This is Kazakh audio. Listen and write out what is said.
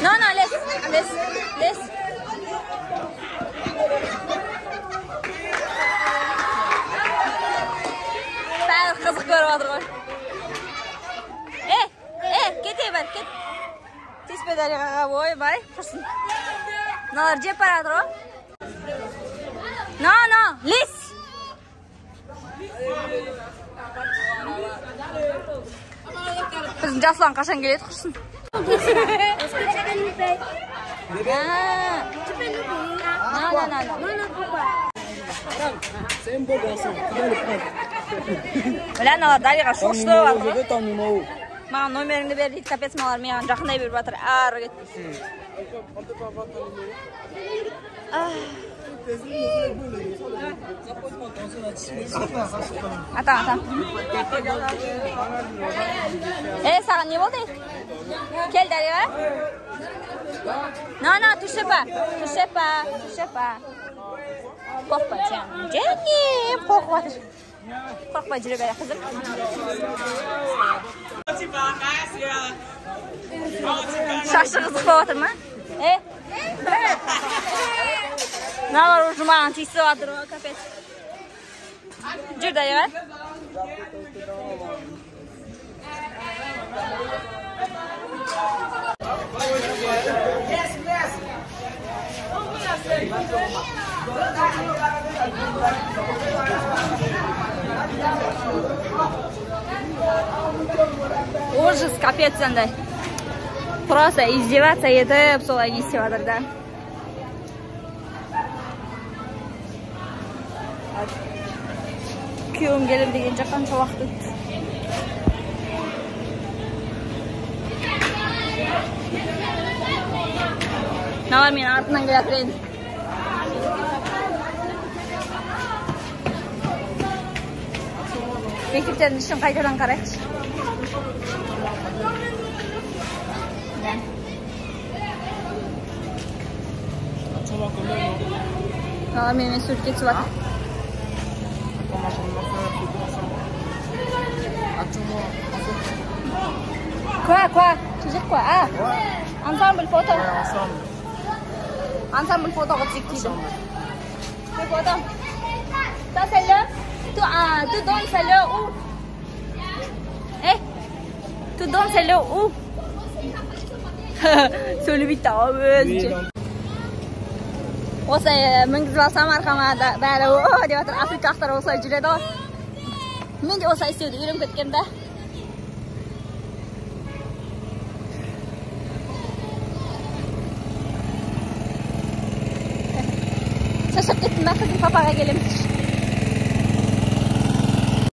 Non, non, laisse, laisse, laisse. Бәрі қызық көріп жатыр ғой. Е, е, кете бар, кет. Тиіспе Дариғаға, ойбай, құрсын. Мыналар жеп бара жатыр ғой. Non, non, laisse. Біздің Жасұлан қашан келеді, құрсын. Non, non, non, non. C'est un beau garçon, tu dois le prendre. Бля, мыналар Дариға шошытып жатыр Je ғой. veux ton numéro. Маған номеріңді бер дейді, капец, мыналар маған жақындай беріп жатыр. Ары кет. Ата, ата. Е, саған не болды? Кел, Дариға. Non, non, touche pas, touche pas, touche pas. Қорықпа, жаным, қорқып жатыр. Қорықпа, жүре бер, қызым. Шашы қызық болып жатыр ма? Е? Мыналар уже маған тиісіп жатыр ғой, капец. Жүр, Дариға. Ужас, капец андай. Просто издеваться етіп солай не істеп жатыр да. Күйеуім келем дегенше қанша уақыт өтті. Мыналар менің артымнан келе жатыр енді. Мектептердің ішін қайтадан қарайықшы. Мыналар менімен суретке түсіп жатыр. Quoi, quoi? Tu dis quoi? Ah, ensemble photo. Ensemble photo түсейік дейді. Фото. Ça, celle-là. Tu donnes celle-là où? Eh? Tu donnes celle-là où? Сөйлемейді өзінше. Осылай мінгізіп алсам арқама, бәрі о деп жатыр. Африкалықтар осылай жүреді ғой. Мен де осылай істеуді үйреніп кеткенмін да. Шаршап кеттім ба, қызым? Папаға келеміз.